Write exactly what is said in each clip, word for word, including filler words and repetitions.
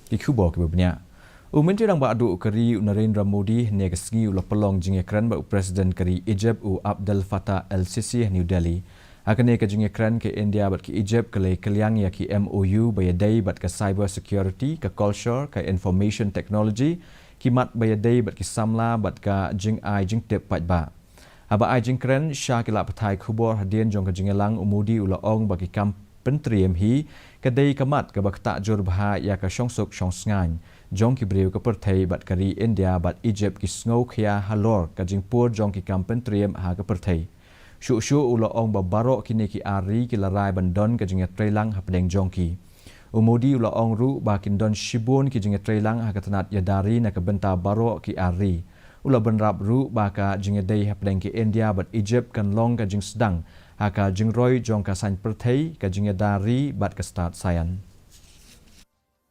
Ki khubor kiba bniah. U Myntri Rangbah Duh ka ri u Narendra Modi hynne ka sngi u la pynlong jingïakren bad u President ka ri Egypt u Abdel Fattah El Sisi ha New Delhi. Ha kane ka jingïakren, ka India bad ka Egypt ka la kylliang ïa ki M O U ba ïadei bad ka cyber security, ka culture, ka information technology, ki mat ba ïadei bad ki samla bad ka jingai jingtip paidbah. Haba ai jingkren sha ki lad pathai khubor hadien jong ka jingïalang, u Modi u la ong ba ki kam pyntriem hi ka dei ka mat kaba ktah jur bha ïa ka shongsuk shongsngaiñ jong ki briew ka pyrthei bad ka ri India bad Egypt ki sngewkhia halor ka jingpur jong ki kam pyntriem ha ka pyrthei. Shuh shuh u la ong ba baroh kine ki ar ri ki la rai ban don ka jingïatreilang hapdeng jong ki. U Modi u la ong ruh ba kin don shibun ki jingïatreilang ha ka tnat ïada ri na ka bynta baroh ki ar ri. U la bynrap ruh ba ka jingïadei hapdeng ki India bad Egypt kan long ka jingsdang ha ka jingroi jong ka saiñ pyrthei, ka jingïada ri bad ka stad saian.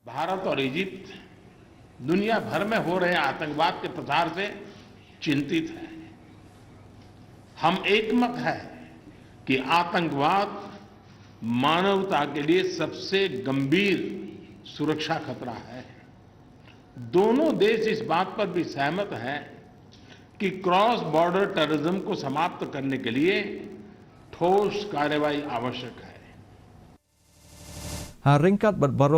भारत और इजिप्ट दुनिया भर में हो रहे आतंकवाद के प्रसार से चिंतित है। हम एकमत है कि आतंकवाद मानवता के लिए सबसे गंभीर सुरक्षा खतरा है। दोनों देश इस बात पर भी सहमत हैं कि क्रॉस बॉर्डर टेररिज्म को समाप्त करने के लिए ठोस कार्रवाई आवश्यक है। Ha ryngkat bad baroh